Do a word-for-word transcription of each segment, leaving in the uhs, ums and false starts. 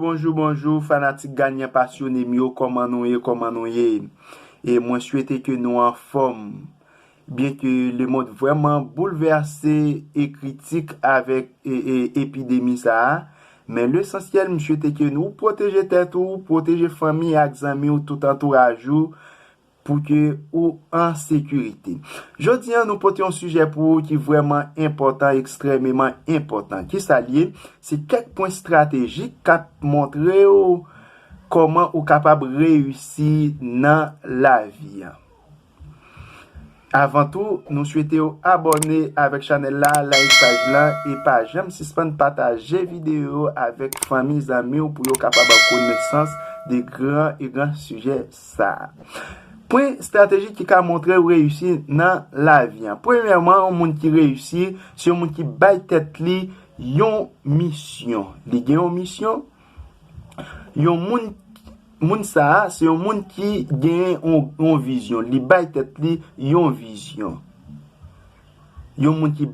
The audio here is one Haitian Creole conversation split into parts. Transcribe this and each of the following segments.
Bonjou, bonjou, fanatik Ganyan pasyone m yo, kòman nou ye, kòman nou ye? E mwen swete ke nou anfòm. Byenke lemonn vrèman boulvèse e kritik avèk e, e, epidemi sa a, men lesansyèl, m swete ke nou pwoteje tèt ou, pwoteje fanmi ak zanmi w, tout antouraj ou, pou ke ou an sekirite. Jodi a, nou pote yon sijè pou ou ki vrèman enpòtan, ekstrèmeman enpòtan. Kisa l ye? Se kèk pwen estratejik k ap montre w kòman ou kapab reyisi nan lavi a. Avan tou, nou swete w abòne avèk chanèl la, like paj la, e pa janm sispann pataje videyo avèk fanmi, zanmi w pou yo kapab an konesans de gran e gran sijè sa a. Pwen estratejik ki ka montre w reyisi nan lavi a. Premyèman, yon moun ki reyisi, se yon moun ki bay tèt li yon misyon. Li gen yon misyon, yon moun, moun sa a, se yon moun ki gen yon, yon vizyon. Li bay tèt li yon vizyon. Yon moun ki,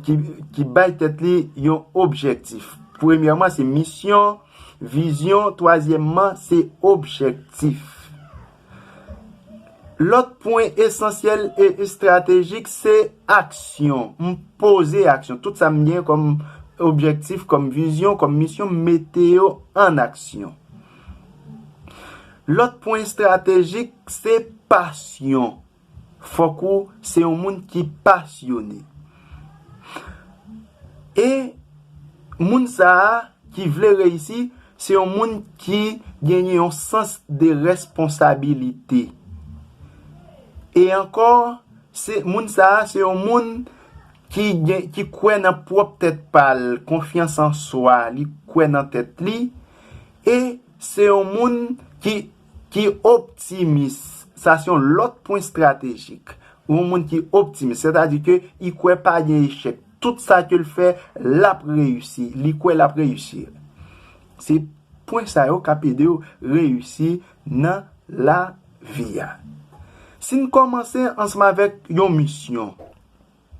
ki, ki bay tèt li yon objektif. Premyèman, se misyon, vizyon, twazyèmman, se objektif. Lòt pwen esansyèl e estratejik, se aksyon. M poze aksyon. Tout sa m gen kòm objektif, kòm vizyon, kòm misyon, m mete yo an aksyon. Lòt pwen estratejik, se pasyon. Fòk ou se yon moun ki pasyone. E moun sa a ki vle reyisi, se yon moun ki genyen yon sans de responsabilite. E ankò, se, moun sa a, se yon moun ki gen, ki kwè nan pwòp tèt pa l, konfyans an swa, li kwè nan tèt li, e se yon moun ki, ki optimis. Sa se yon lòt pwen estratejik. Yon moun ki optimis, sètadi ke li kwè pa gen echèk. Tout sa ke l fè, l ap reyisi. Li kwè l ap reyisi. Se pwen sa yo k ap ede w reyisi nan lavi a. Si n kòmanse ansanm avèk yon misyon,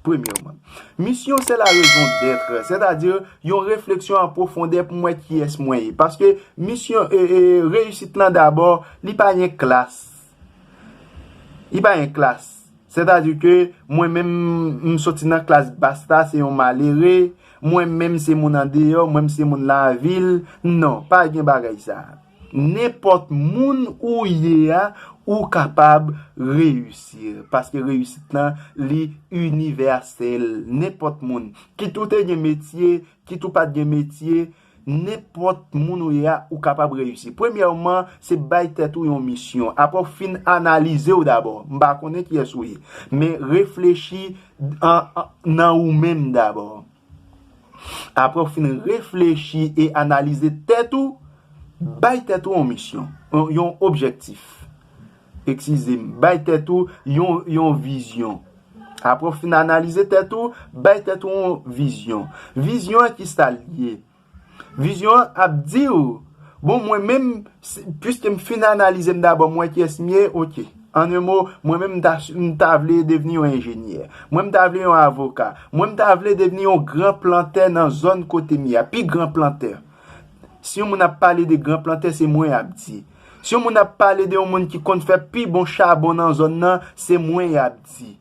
premyèman, misyon se la raison d'être, sètadi yon refleksyon an pwofondè pou m wè kiyès mwen ye. Paske misyon, e, e, reyisit lan dabò, li pa gen klas. Li pa gen klas. Sètadi ke mwen menm, m soti nan klas basta, se yon malere, mwen menm se moun andeyò, mwen menm se moun lavil. Non, pa gen bagay sa. Nenpòt moun ou ye a, ou kapab reyisi. Paske reyisit lan, li inivèsèl. Nenpòt moun. Kit ou te gen metye, kit ou pa t gen metye, nenpòt moun ou ye a, ou kapab reyisi. Premyèman, se bay tèt ou yon misyon. Apre w fin analize w dabò. M pa konnen kiyès ou ye. Men reflechi an, an, nan ou menm dabò. Apre w fin reflechi e analize tèt ou, bay tèt ou yon misyon, yon, yon objektif. Eskize m, bay tèt ou yon, yon vizyon. Apre w fin analize tèt ou, bay tèt ou yon vizyon. Vizyon an ki sa l ye? Vizyon an ap di w, bon, mwen menm, si, piske m fin analize m dabò, m wè kiyès m ye, oke. An en mo, mwen menm, m ta, m ta vle devni yon enjenyè. Mwen, m ta vle yon avoka. Mwen, m ta vle devni yon gran plantè nan zòn kote m ye a, pi gran plantè. Si yon moun ap pale de gran plantè, se mwen y ap di. Si yon moun ap pale de yon moun ki konn fè pi bon chabon nan zòn nan, se mwen y ap di.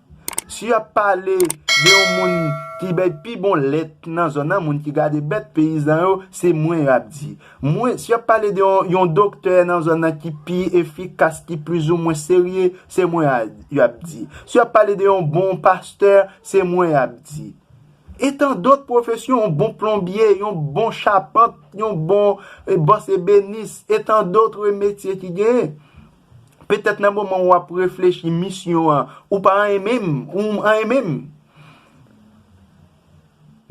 Si y ap pale de yon moun ki bay pi bon lèt nan zòn nan, moun ki gade bèt, peyizan yo, se mwen y ap di. Mwen, si y ap pale de yon, yon doktè nan zòn nan ki pi efikas, ki plizoumwen serye, se mwen y a, y ap di. Si y ap pale de yon bon pastè, se mwen y ap di. E tan dòt pwofesyon, yon bon plonbye, yon bon chapant, yon bon, e, bòs ebenis, e tan dòt metye ki genyen. Petèt nan moman w ap reflechi misyon an, ou pa anyen menm, ou anyen menm.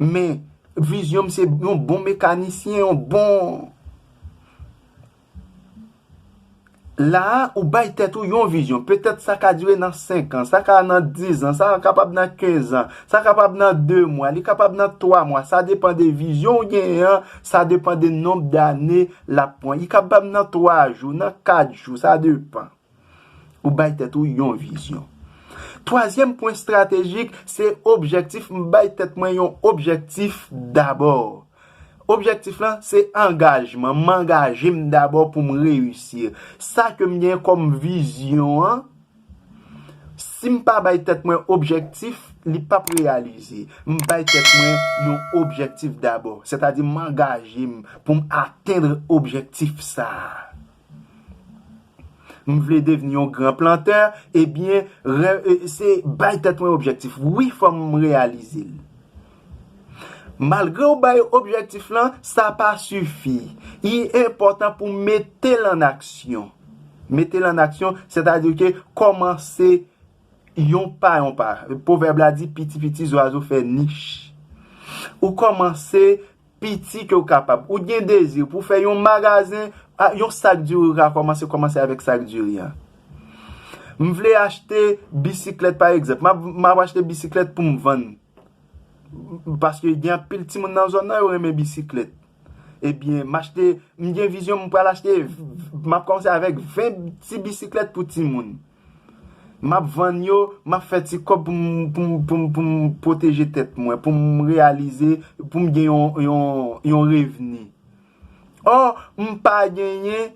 Men, vizyon m se yon bon mekanisyen, yon bon. La a, ou bay tèt ou yon vizyon. Petèt sa ka dire nan senk an, sa ka nan diz an, sa kapab nan kenz an, sa kapab nan de mwa, li kapab nan twa mwa. Sa depann de vizyon w genyen an, sa depann de nonb dane l ap pran. Li kapab nan twa jou, nan kat jou, sa depann. Ou bay tèt ou yon vizyon. Twazyèm pwen estratejik, se objektif. M bay tèt mwen yon objektif dabò. Objektif lan se angajman. M angaje m dabò pou m reyisi. Sa ke m gen kòm vizyon an, si m pa bay tèt mwen objektif, li p ap reyalize. M bay tèt mwen yon objektif dabò. Sètadi, m angaje m pou m atenn objektif sa a. M vle devni yon gran plantè, ebyen, rè- e, se bay tèt mwen objektif. Wi, fò m reyalize l. Malgre w bay objektif lan, sa pa sifi. Li enpòtan pou mete l an aksyon. Mete l an aksyon, sètadi ke kòmanse yon pa yon pa. Pwovèb la di, piti piti, zwazo fè nich. Ou kòmanse piti ke w kapab. Ou gen dezi pou fè yon magazen, a, yon sak diri ou ka kòmanse, kòmanse avèk sak diri an. M vle achte bisiklèt, pa egzanp. M ap, m ap achte bisiklèt pou m vann. Paske gen anpil timoun nan zòn nan, yo renmen bisiklèt. Ebyen, m achte, m gen vizyon, m pral achte, m ap kòmanse avèk ven ti bisiklèt pou timoun. M ap vann yo, m ap fè ti kòb pou m, pou m, pou m, pou m pwoteje tèt mwen, pou m reyalize, pou m gen yon, yon, yon revni. Ò, m pa genyen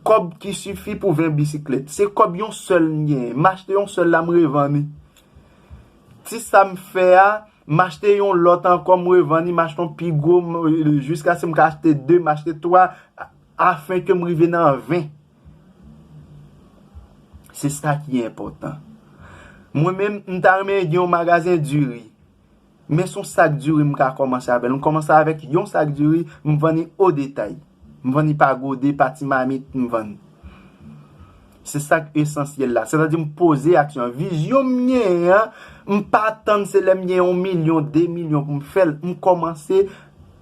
kòb ki sifi pou ven bisiklèt. Se kòb yon sèl m genyen. M achte yon sèl la, m revann li. Ti sa m fè a, m achte yon lòt ankò, m revann li, m achte yon pi gwo, m- jiskaske m ka achte de, m achte twa, a- afenke m rive nan ven. Se sa ki enpòtan. Mwen menm, m ta renmen gen yon magazen diri. Men se yon sak diri m ka kòmanse avè l. M kòmanse avèk yon sak diri, m vann li o detay. M vann li pa gode, pa ti mamit, m vann. Se sa k esansyèl la. Sètadi m poze aksyon an. Vizyon m genyen an, m pa tann se lè m gen yon milyon, de milyon pou m fè l. M kòmanse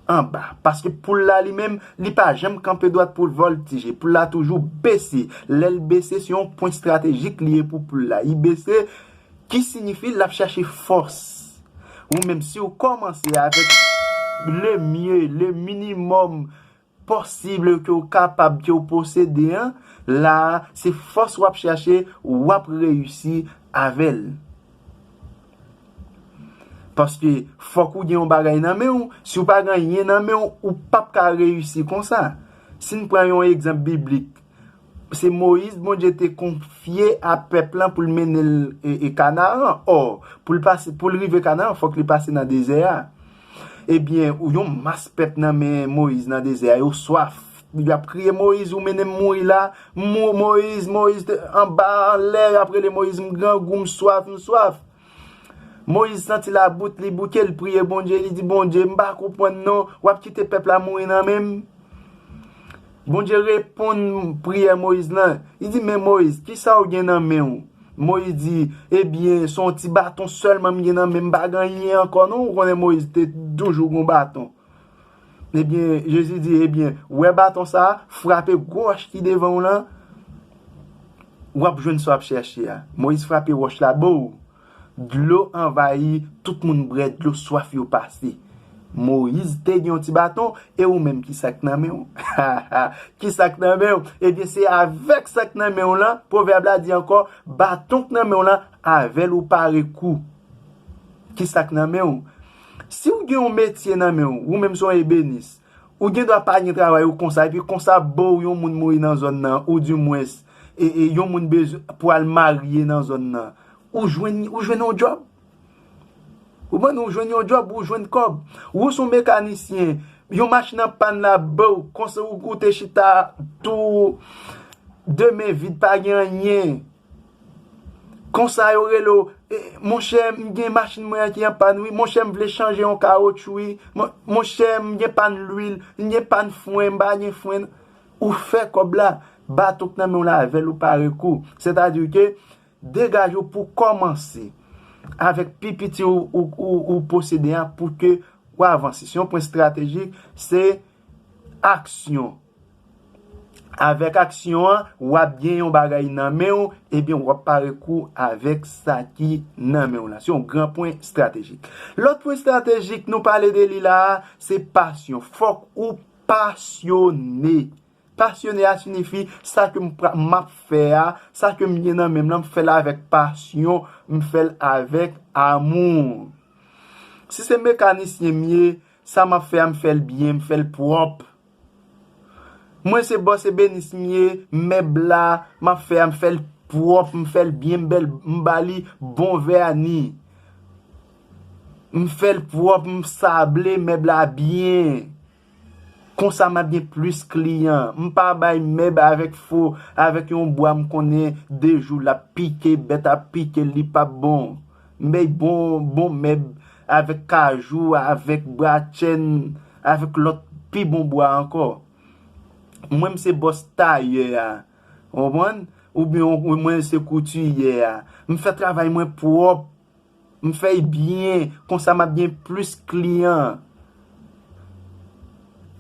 anba. Paske poul la li menm, li pa janm kanpe dwat pou l vòltije. Poul la toujou bese. Lè l bese, se yon pwen estratejik li ye pou poul la. Li bese, ki siyifi l ap chache fòs. Ou menm, si w kòmanse avèk le mye, le minimòm posib ke w kapab, ke w posede an, la, se fòs w ap chache, w ap reyisi avè l. Paske fòk ou gen yon bagay nan men w. Si w pa gen anyen nan men w, ou p ap ka reyisi konsa. Si n pran yon egzanp biblik, se Moyiz Bondye te konfye a pèp lan pou l mennen l e, e Kanaran. Ò, pou l pase, pou l rive Kanaran, fòk li pase nan dezè a. Ebyen, ou yon mas pèp nan men Moyiz nan dezè a, yo swaf. Y ap kriye, Moyiz, ou mennen m mouri la. Mo- Moyiz, Moyiz, te- anba, anlè, y ap rele Moyiz, m grangou, m swaf, m swaf. Moyiz santi labout li bouke, l priye Bondye, li di, Bondye, m pa konprann non, w ap kite pèp la mouri nan men m? Bondye reponn priyè Moyiz lan. Li di, men Moyiz, kisa w gen nan men w? Moyiz di, ebyen, se yon ti baton sèlman m gen nan men m, m pa gen anyen ankò non. Ou konnen Moyiz te toujou gen yon baton. Ebyen, Jezi di, ebyen, wè baton sa a, frape gwo wòch ki devan w lan, w ap jwenn sa w ap chèche a. Moyiz frape wòch la, bow! Dlo anvayi, tout moun bwè dlo, swaf yo pase. Moyiz te gen yon ti baton, e ou menm, ki sa k nan men w? Ki sa k nan men w? Ebyen, se avèk sa k nan men w lan, pwovèb la di ankò, baton k nan men w lan, avè l ou pare kou. Ki sa k nan men w? Si w gen yon metye nan men w, ou menm se yon ebenis, ou gen dwa pa gen travay ou konsa, epi konsa, bow, yon moun mouri nan zòn nan, ou dimwens, e, e yon moun bezwen pou al marye nan zòn nan. Ou jwenn, ou jwenn yon djòb. Ou konprann, ou jwenn yon djòb, ou jwenn kòb. Ou se yon mekanisyen, yon machin an pàn la, bow, konsa ou, ou te chita tou de men vid, pa gen anyen. Konsa yo rele w, e, monchè, m gen machin mwen an ki an pàn, wi. Monchè, m vle chanje yon kawotchou, wi. Mon- Monchè, m gen pàn lwil, m gen pàn fren, m pa gen fren. Ou fè kòb la, baton k nan men w la, avè l ou pare kou. Sètadi ke degaje w pou kòmanse avèk pi piti ou, ou, ou, ou posede a pou ke w avanse. Se yon pwen estratejik, se aksyon. Avèk aksyon an, w ap gen yon bagay nan men w, ebyen, w ap pare kou avèk sa ki nan men w la. Se yon gran pwen estratejik. Lòt pwen estratejik nou pale de li la a, se pasyon. Fòk ou pasyone. Pasyone a siyifi sa ke m pra- m ap fè a, sa ke m gen nan men m lan, m fè l avèk pasyon, m fè l avèk amou. Si se mekanisyen m ye, Sa m ap fè a, m fè l byen, m fè l pwòp. Mwen se bòs ebenis m ye, mèb la, m ap fè a, m fè l pwòp, m fè l byen, m bèl, m ba li bon vèni. M fè l pwòp, m sable mèb la byen. Konsa m ap gen plis kliyan. M pa bay mèb avèk fo, avèk yon bwa m konnen de jou l ap pike, bèt ap pike l, li p ap bon. M bay bon, bon mèb avèk kajou, avèk bwa tchèn, avèk lòt pi bon bwa ankò. Mwen, m se bòs tayè a. Ou konprann? Oubyen ou- mwen se koutiyè a. M fè travay mwen pwòp. M fè l byen. Konsa m ap gen plis kliyan.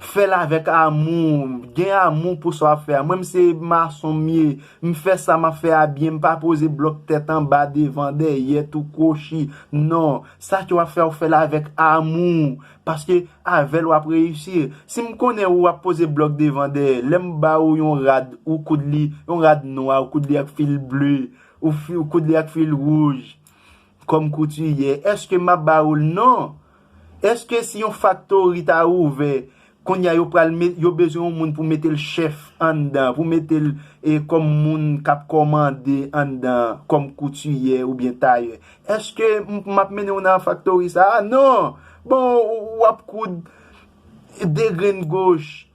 Fè l avèk amou. Gen amou pou sa w ap fè a. Mwen, m se mason m ye. M fè sa m ap fè a byen. M pa poze blòk tèt anba, devan, dèyè, tou kwochi. Non. Sa ke w ap fè, w fè l avèk amou. Paske avè l w ap reyisi. Si m konnen ou ap poze blòk devan, dèyè, lè m ba ou yon rad, ou koud li, yon rad nwa, ou koud li ak fil ble, ou fi- ou koud li ak fil wouj, kòm koutiyè, èske m ap ba ou l? Non. Èske si yon faktori ta ouvè, kounye a yo pral met- yo bezwen yon moun pou mete l chèf anndan, pou mete l e kòm moun k ap kòmande anndan, kòm koutiyè oubyen tayè? Èske m- m ap mennen w nan faktori sa a? Non. Bon, w ap koud de grenn goch.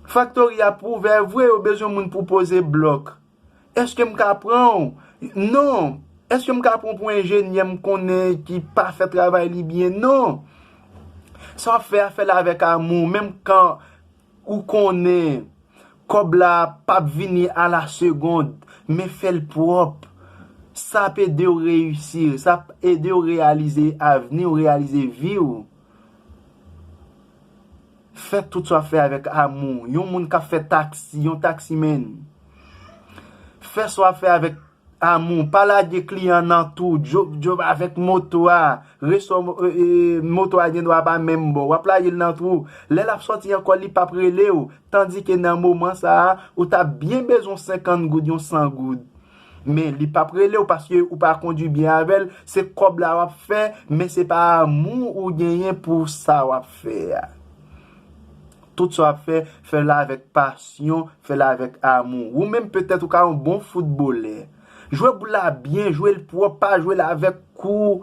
Faktori a pou ouvè vre, yo bezwen moun pou poze blòk. Èske m ka pran w? Non. Èske m ka pran w pou enjenyè m konnen ki pa fè travay li byen? Non. Sa w ap fè a, fè l avèk amou. Menm kan ou konnen kòb la p ap vini a la segond, men fè l pwòp. Sa ap ede w reyisi, sa ap ede w reyalize avni w, reyalize vi w. Fè tout sa w ap fè avèk amou. Yon moun k ap fè taksi, yon taksimenn. Fè sa w ap fè avèk amou. Pa lage kliyan nan twou. Djòb, djòb avèk moto a. Resò, e, e, moto a gen dwa pa menm bò. W ap lage l nan twou. Lè l ap sòti ankò, li p ap rele w. Tandike nan moman sa a, ou t ap byen bezwen senkant goud, yon san goud. Men li p ap rele w paske ou pa kondui byen avè l. Se kòb la w ap fè, men se pa amou ou genyen pou sa w ap fè a. Tout sa w ap fè, fè l avèk pasyon, fè l avèk amou. Ou menm, petèt, ou ka yon bon foutbolè. Jwe boul la byen, jwe l pwòp, pa jwe l avèk kou.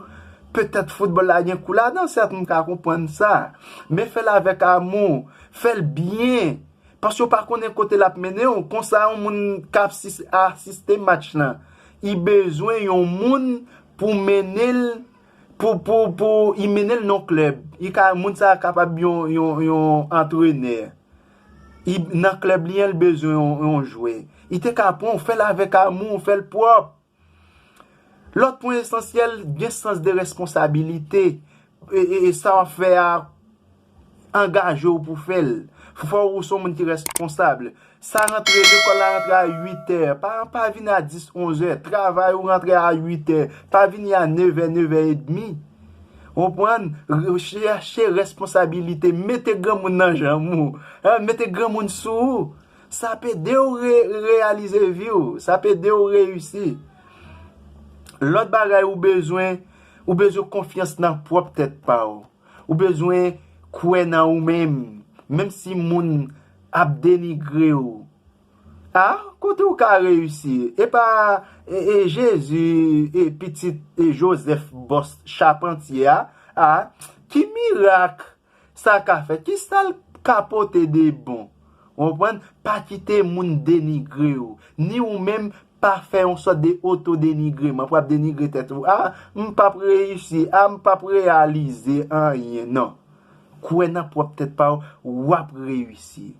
Petèt, foutbòl la gen kou ladan, sèt, m ka konprann sa. Men fè l avèk amou, fè l byen. Paske w pa konnen kote l ap mennen w. Konsa, yon moun k ap sis- asiste match lan, li bezwen yon moun pou mennen l, pou, pou, pou, li mennen l nan yon klèb. Li ka, moun sa a kapab yon, yon, yon antrenè. Li, nan klèb li an, li bezwen yon, yon jwè. Li te ka pran w, fè l avèk amou, fè l pwòp. Lòt pwen esansyèl, gen sans de responsabilite. E, e, e sa w ap fè a, angaje w pou fè l. Fò ou se yon moun ki responsab. Sa rantre, lekòl la rantre a uit è. Pa, pa vini a dis, onz è. Travay ou rantre a uit è. Pa vini a nevè, nevè edmi. Konprann? Re- Chèche responsabilite. Mete granmoun nan janm ou. Hein, mete granmoun sou ou. Sa ap ede w re- reyalize vi w. Sa ap ede w reyisi. Lòt bagay ou bezwen, ou bezwen konfyans nan pwòp tèt pa w. Ou bezwen kwè nan ou menm, menm si moun ap denigre w. A, kote w ka reyisi? E pa e, e Jezi, e pitit e Jozèf bòs chapantye a, a, ki mirak sa ka fè? Kisa l ka pote de bon? Ou konprann? Pa kite moun denigre w, ni ou menm pa fè yon sòt de otodenigreman pou w ap denigre tèt ou. A, m p ap reyisi, a, m p ap reyalize anyen. Non. Kwè nan pwòp tèt pa w, w ap reyisi.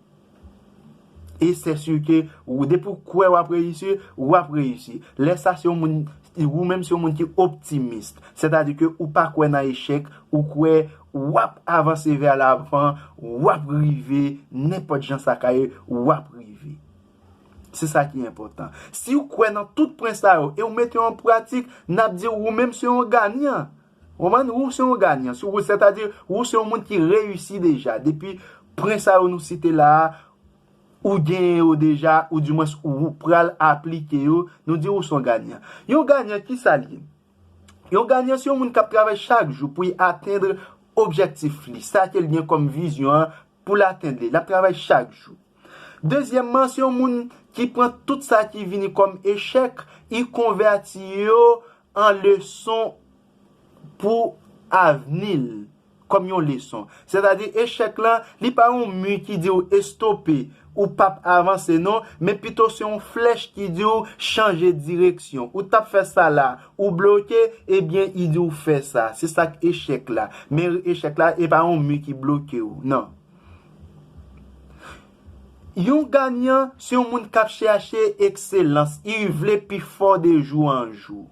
E sè si ke ou, depi w kwè w ap reyisi, w ap reyisi. Lè sa, se yon moun, ou menm se yon moun ki optimis. Sètadi ke ou pa kwè nan echèk, ou kwè w ap avanse vè lavan, w ap rive, nenpòt jan sa ka ye, w ap rive. Se sa ki enpòtan. Si w kwè nan tout pwen sa yo e w mete yo an pratik, n ap di w ou menm se yon ganyan. Ou konprann? Ou se yon ganyan. Si w, sètadi, ou se yon moun ki reyisi deja. Depi pwen sa yo nou site la a, ou genyen yo deja, oudimwens ou pral aplike yo, nou di ou se yon ganyan. Yon ganyan, kisa l ye? Yon ganyan se yon moun k ap travay chak jou pou l atenn objektif li, sa ke l gen kòm vizyon an pou l atenn li. L ap travay chak jou. Dezyèmman, se yon moun ki pran tout sa ki vini kòm echèk, i konvèti yo an leson pou avni l, kòm yon leson. Sètadi, echèk lan, li pa yon mi ki di w estope, ou p ap avanse non, men pito se yon flèch ki di w chanje direksyon. Ou t ap fè sa la, ou bloke, ebyen, i di w fè sa. Se sa k echèk la. Men echèk la, e pa yon mi ki bloke w, non. Yon ganyan, se yon moun k ap chache ekselans, i vle pi fò de jou an jou.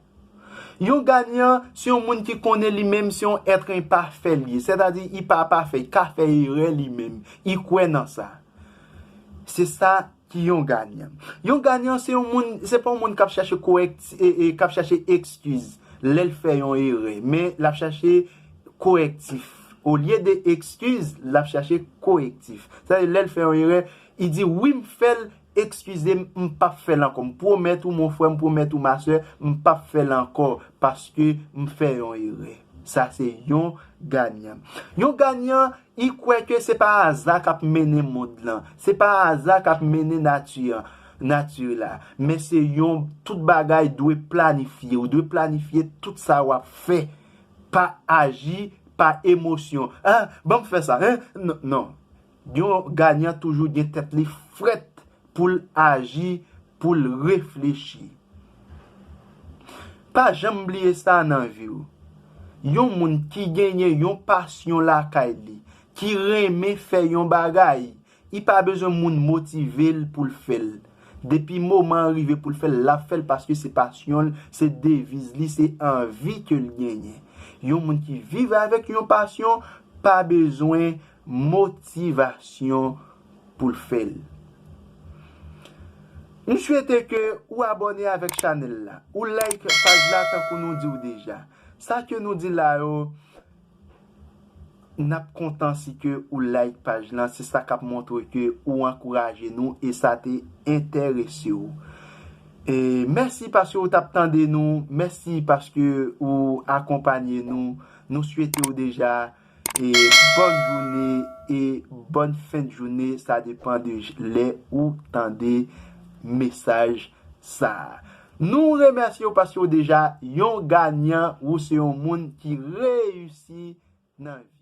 Yon ganyan, se yon moun ki konnen li menm se yon èt enpafè li ye, sètadi i pa pafè, i ka fè erè li menm, i kwè nan sa. Se sa ki yon ganyan. Yon ganyan, se yon moun, se pa yon moun k ap chache korèkti-, e, e, k ap chache ekskiz lè l fè yon erè, men l ap chache korektif. Olye de ekskiz, l ap chache korektif. Sètadi lè l fè yon erè, i di, "Wi, m fè l, eskize m, m p ap fè l ankò. M pwomèt ou, mon frè, m pwomèt ou, ma sè, m p ap fè l ankò, paske m fè yon erè." Sa se yon ganyan. Yon ganyan, i kwè ke se pa aza k ap mennen mond lan. Se pa aza k ap mennen nati an, nati la. Men se yon, tout bagay dwe planifye. Ou dwe planifye tout sa w ap fè. Pa aji pa emosyon. "Ah, ban m fè sa, hein?" Non, non. Yon ganyan toujou gen tèt li frèt pou l aji, pou l reflechi. Pa janm bliye sa nan vi w. Yon moun ki genyen yon pasyon lakay li, ki renmen fè yon bagay, i pa bezwen moun motive l pou l fè l. Depi moman an rive pou l fè l, l ap fè l paske se pasyon l, se deviz li, se anvi ke l genyen. Yon moun ki viv avèk yon pasyon pa bezwen motivasyon pou l fè l. M swete ke ou abòne avèk chanèl la, ou like paj la tankou nou di w deja. Sa ke nou di la yo, n ap kontan si ke ou like paj lan, se sa k ap montre ke ou ankouraje nou e sa te enterese w. E mèsi paske ou t ap tande nou, mèsi paske ou akonpanye nou. Nou swete w deja e bòn jounen e bòn fen de jounen, sa depann de j-, lè ou tande mesaj sa a. Nou remèsye w paske w deja yon ganyan, ou se yon moun ki reyisi nan vi.